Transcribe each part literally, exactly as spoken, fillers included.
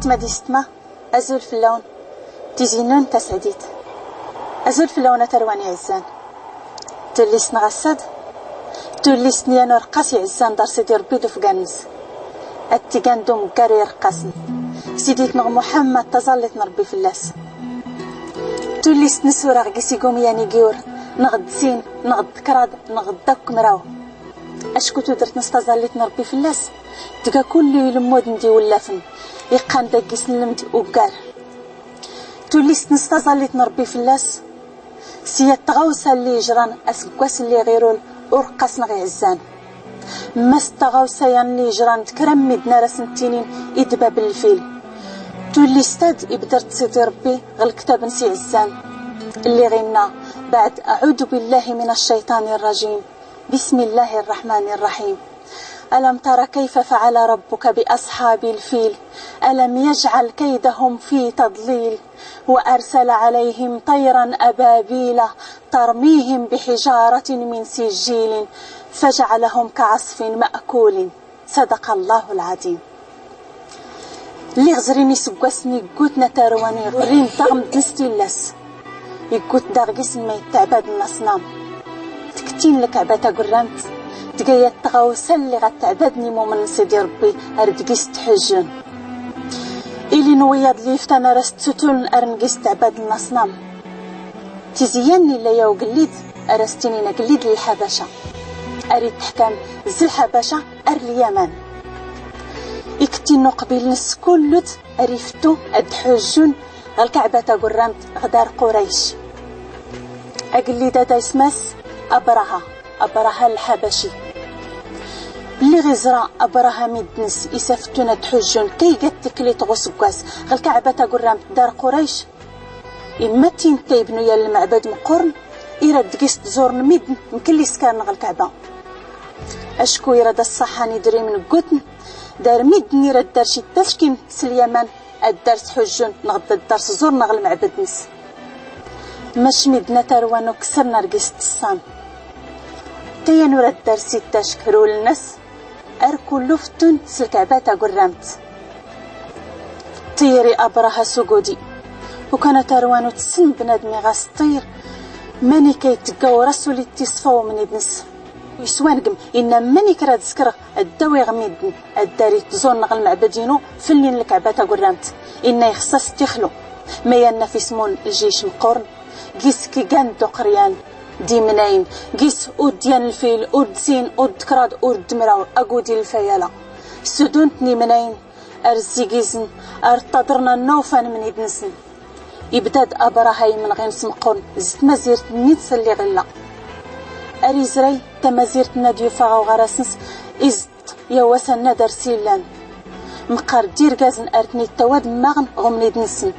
Mad istma. Azul fell-awen. Tizi-nwen tasɛdit. Azul fell-awen a tarwan iɛzzan. Tullist-nneɣ ass-ad, tullist n yan ureqqas iɛzzan dar Sidi Ṛebbi d ufgan-nnes, ad t-igan d umeggar i ireqqasen, Sidit-nneɣ Muḥammad, taẓallit n Ṛebbi fell-as. Tullist n isura ɣ-gis igumyan i giwr, neɣ d sin, neɣ d kraḍ, neɣ d akk mraw. Acku tudert-nnes, taẓallit n Ṛebbi fell-as, tga kullu ilmuden d iwlafen, iqqan dagg-is llemd uggar. Tullist-nnes, taẓallit n Ṛebbi fell-as, s yat tɣawsa lli ijran asggwas lli ɣ-irul ureqqas-nneɣ iɛzzan. Mmas tɣawsa yan lli ijran d kra n midden ar asen-ttinin i dbab n lfil. Tullist-ad ibder-tt Sidi Ṛebbi ɣ-lktab-nnes iɛzzan, lli ɣ-inna, baɛd: أعوذ بالله من الشيطان الرجيم. بسم الله الرحمن الرحيم. ألم تر كيف فعل ربك بأصحاب الفيل؟ ألم يجعل كيدهم في تضليل وأرسل عليهم طيرا أبابيل ترميهم بحجارة من سجيل فجعلهم كعصف مأكول. صدق الله العظيم. Lliɣ zrin isggwasen iggutn a tarwan iɣrin taɣmd-nnes tillas. Iggut daɣ gis n ma itteɛbadn laṣnam. Tktin lkaɛba tagurramt, tga yat tɣawsa lli ɣa tteɛbadn imumn n Sidi Ṛebbi ar dgis ttḥujjun. Ilin wiyaḍ lli iftan ar as-ttsutuln ar n gis tteɛbadn laṣnam. Tizi-yan illa yaw ugellid ar as-ttinin agellid n lḥabaca, ar itteḥkam z lḥabaca ar lyaman. Iktin n uqbil-nnes kullut ar iftu ad ḥujjun ɣ lkaɛba tagurramt ɣ dar qurayc. Agellid-ad ism-as abraha, abraha lḥabaci. Lliɣ iẓra abraha midden-nnes isafttun ad ḥujjun kaygat tiklit ɣ usggwas ɣ lkaɛba tagurramt dar qurayc. Imma tintay bnu yan lmeɛbad meqqurn, irad dgis ttẓurn midden mkll iskarn ɣ lkaɛba. Acku irad as-ṣaḥan idrimen ggutn, dar midden irad dar cittackin s lyaman ad dar sḥujjun neɣ d ad dar sẓurn ɣ lmeɛbad-nnes. Mac midden a tarwan uksrn ar gis ttṣṣan. Tayan urad dar cittackin rwln-as ar kullu fettun s lkaɛba tagurramt. Ṭṭiyr i abraha s ugudi. Ukan a tarwan utsn bnadmi ɣas ṭṭiyr, manik ay tgga ur as ul ittisfa umnid-nnes. Iswangm, inna manik rad skrɣ ad dawiɣ midden ad dar ittẓurn ɣ lmeɛbad inu flnin lkaɛba tagurramt. Inna ixṣṣa-s tixlu. Mayanna f ismun ljic meqqurn, gis kigan d uqryan d imnayn, gis ur d-yan lfil, ur d-sin, ur d-kraḍ, ur d-mraw, agudi lfayala. Sudun-tn imnayn ar zzigizn, ar ṭṭaḍrn anna ufan mnid-nsn. Ibda-d abraha imnɣi-ns meqqurn z tmazirt-nni-ns lli ɣ illa. Ar izray tamazirt-nni ad yufa ɣ uɣaras-ns, iẓeṭṭ yaw-as annad ar s illan. Mqqar d irgazn ar tn-ittaw ad mmaɣn ɣ umnid-nsn.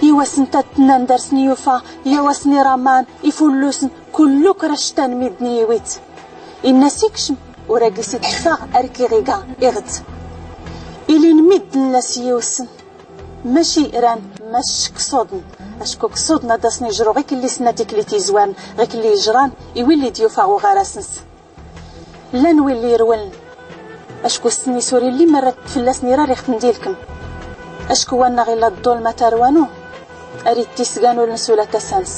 Iwass-nn tad-tnnan dar-sn iyufa, yaw-as-n iraman, ifullusn, kullu kra ctan midden iwi-t. Inna-s ikcm, ur a gis ittfaɣ ar kiɣ iga iɣ-t. Ilin midden la s-yiwsn. Mac iran, mac ksuḍn. Acku ksuḍn ad as-n-ijru ɣiklli s-nna tiklit izwarn, ɣiklli ijran i willi d-yufa ɣ uɣaras-ns. Llan willi irwln. Acku ssn-is ur illi ma rad fllasn irar iɣ-tn-dilkm. Acku wannaɣ illa ḍḍulm a tarwanu, ar ittisgan ul-ns ula tasa-ns.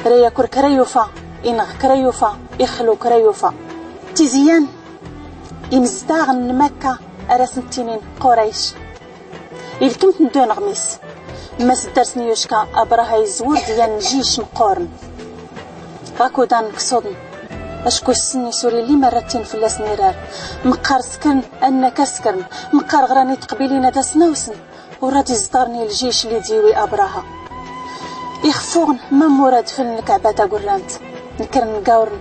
Ra yakur kra yufa, inɣ kra yufa, ixlu kra yufa. Tizi-yan, imzdaɣn n Makka ar asn-ttinin Qurayc. Ilkm-tn d unɣmis. Mma-s ddars-nni yucka Abraha izwr d yan n jic meqqurn. Ɣakudan ksuḍn. Acku ssn-is ur illi ma rad-ttin fllasn irar. Mqqar skrn, annak a skrn. Mqqar ɣran i tqbilin ad asn-awsn. Ur rad izḍarn i ljic lli d-iwi Abraha. Ixfuɣn ma murad fln lkaɛba tagurramt. Nkr ngawrn.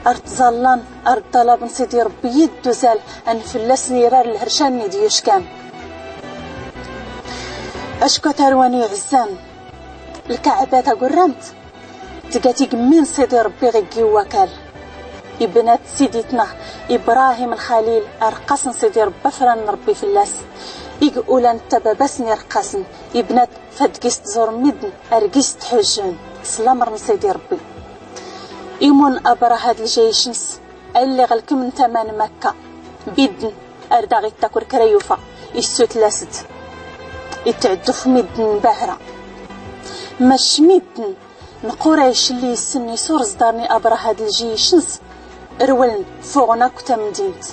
Ar tẓallan, ar ḍḍalabn Sidi Ṛebbi idduzal, an fllasn irar lhrca-nni d-yuckan. Acku a tarwan iɛzzan, lkaɛba tagurramt tga tigemmi n Sidi Ṛebbi ɣ iggi n wakal. Ibna-t sidi-tneɣ Ibrahim Lxalil, arqqas n Sidi Ṛebbi, afran n Ṛebbi fllas. Ig ulan tababas n irqqasn, ibna-t fad gis tẓurn midn, ar gis tḥujjn s lamr n Sidi Ṛebbi. Imun Abraha d ljic-ns, alli ɣ lkm n tama n Makka, bidn, ar daɣ ittakur kra yufa, issutlas-d. itɛɛdduf middn bahra. Mac middn n qurayc lli issnn isur ẓḍarn i abraha d ljic-ns, rwln fuɣn akw tamdint.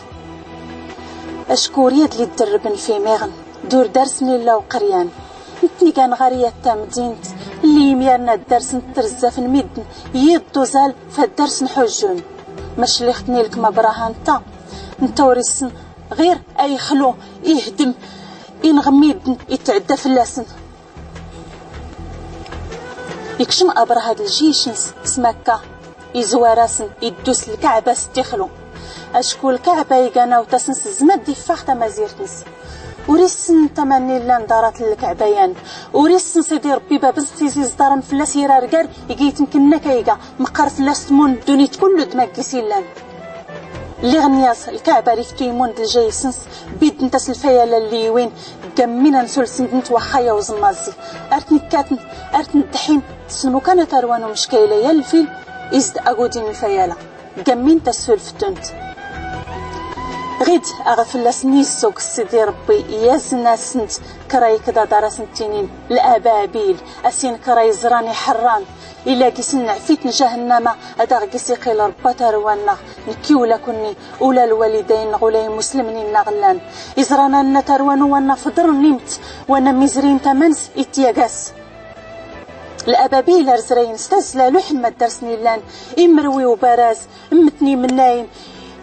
Acku ur yadli ddrbn f imiɣn d ur darsn illa uqryan. Ntni gan ɣar yat tamdint lli imyarn ad darsn trzzafn middn, yiḍ d uzal fad darsn ḥujjun. Mac lliɣ tnilkm abraha nta, nta ur issn ɣir ayxlu, ihdm, inɣ middn, itɛdda fllasn. Ikcm abraha d ljic-ns s makka, izwar-asn, iddu s lkaɛba s tixlu. Acku lkaɛba igan awt-asn s zzman d iffaɣ tamazirt-ns. Ur issn tamanni llan ḍarat n lkaɛba yan. Ur issn sidi rbbi bab-ns tizi ẓḍarn fllas irargar igi itnkn akayga, mqqar fllas tmun ddunit kullu d maggis illan. Lliɣ nyaẓ lkaɛba ar iftu imun d ljayis-ns, biddnt-as lfayala lli iwin, gammin ansul sndnt waxxa ya uẓmmaẓi. Ar tn ikkatn, ar tn ddḥin, ssnmu kan a tarwan umckayla ya lfil, izd agudi n lfayala, gammin-t assul ftunt. Ɣid aɣ fllasn izzug sidi rbbi, yazn-asnt kra ikḍaḍ ar asnt inin lababil, asin kra iẓran iḥrran. Ila gis nneɛfit n jahannama ad aɣ gis iqqil rbbi a tarwa-nnaɣ, nkki ula kunni, ula lwalidayn-nneɣ ula imuslmn innaɣ llan. Iẓran-ann a tarwa-nwn wanna fḍrn imt, wanna mizrin taman-s ityagas. Lababil ar zrayn s tazzla luḥ mad darsn illan, imrwi ubaraz, mmtn imnnayn,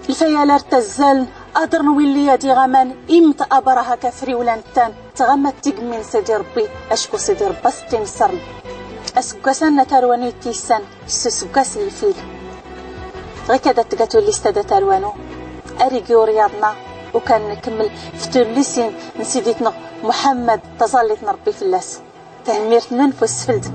lfayala ar tazzaln, aḍrn willi ad iɣ aman, imt abraha kafri ula nttan. Tɣamat tigmmi n sidi rbbi, acku sidi rbbi a s-tt-inṣrn. Asggwas-ann a tarwa-nwn ittissan s usggwas n lfil. Ɣikad ad tga tullist-ad a tarwa-nwn. Ar igi uryaḍ-nna, ukan nkmml f tullisin n siditnɣ muḥammad, taẓallit n rbbi fllas. Tanmmirt-nnwn f usfld.